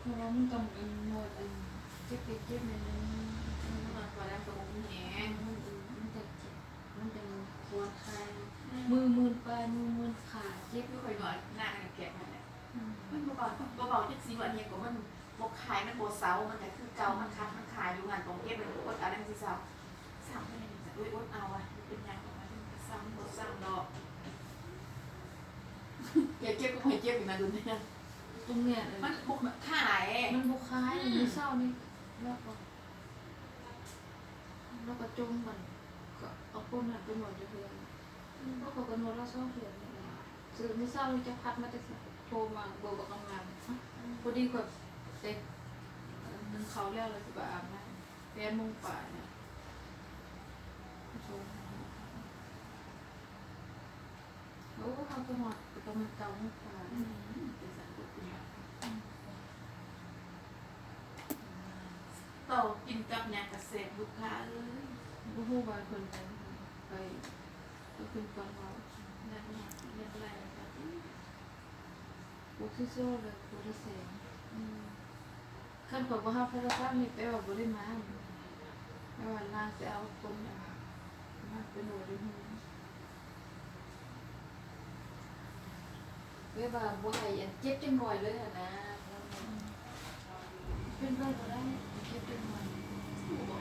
ເພາະວ່າມັນຕ້ອງອັນນວດອັນເຈັບໄປເຈັບມາ ເອີ ມັນນວດ ເພາະວ່າມັນກໍບໍ່ມີແຮງ ມັນ ເອີ ມັນຈະ ມັນຈະຜ່ອນຄາຍ ອືມ ມືມື່ນໄປ ມືມື່ນຂາເຈັບ ຄືຂ້ອຍນວດນາງອັນແກະນັ້ນແຫຼະ ອືມ ມັນບໍ່ເບົາ ບໍ່ເບົາຈັກຊິນວດຫຍັງກໍມັນບໍ່ຄາຍ ມັນບໍ່ເຊົາ ມັນກໍຄືເກົ່າ ອືມ ມັນຂັດມັນຄາຢູ່ຫັ້ນ ຕ້ອງເກັບມັນ ກົດເອົາຈັ່ງຊີ້ເຊົາ ເຊົາໄປ ໂອ້ຍ ອົດເອົາວ່າ ເປັນຫຍັງ ມັນກໍເຊົາ ມັນບໍ່ເຊົາດອກ ເຈັບ ເຈັບກໍໃຫ້ເຈັບຢູ່ນະ ດຸນນີ້ນະ ຕົງເນີ້ຍ ເອີ ມັນບໍ່ຄາຍ ມັນບໍ່ຄາຍ ອືມ ມື້ເຊົ້ານີ້ ແລ້ວກໍ ແລ້ວກໍຈົ່ມມັນ ກໍເອົາຄົນນັ້ນໄປນວດຢູ່ເຮືອນ ອືມ ເຂົາກໍນວດລາວສອງເທື່ອນີ້ແຫຼະ ຊື່ມື້ເຊົ້ານີ້ຈັກພັດມາແຕ່ໃສ ໂທມາເບີບັກງາມໆ ອືມ ພໍດີຂ້ອຍໄປ ເອີ ໜຶ້ງເຂົ້າແລ້ວ ແລ້ວຊິໄປອາບນ້ຳ ແປດໂມງປາຍນະ ໂທມາ ໂອ້ ເຮົາກໍຮອດປະມານເກົ້າໂມງປາຍ ອືມ ເປັນສັນກົດເປັນບາດ ອືມ ຕໍ່ກິນກັບຫຍັງກະແຊບລູກຄ້າເອີຍ ບໍ່ຮູ້ວ່າເພິ່ນໄປ ໄປ ໄປເພິ່ນກ່ອນເວົ້າ ແບບນີ້ ແບບໄລ ແບບນີ້ ບໍ່ຄືໂຊເລີຍ ບໍ່ໄດ້ແສງ ອືມ ຄັນຂ້ອຍບໍ່ຮັບໂທລະສັບນີ້ ແປວ່າບໍ່ໄດ້ມາ ແປວ່າລາວຊິເອົາຄົນ ອັນ ມາເປັນຫົວເປັນຫົວ ແບບວ່າບໍ່ໃຫ້ອັນເຈັບຈັກໜ່ອຍເລີຍຫັ້ນນະ ອືມ ເປັນໄປບໍ່ໄດ້ ເຈັບຈັກໜ່ອຍ ຮູ້ບໍ່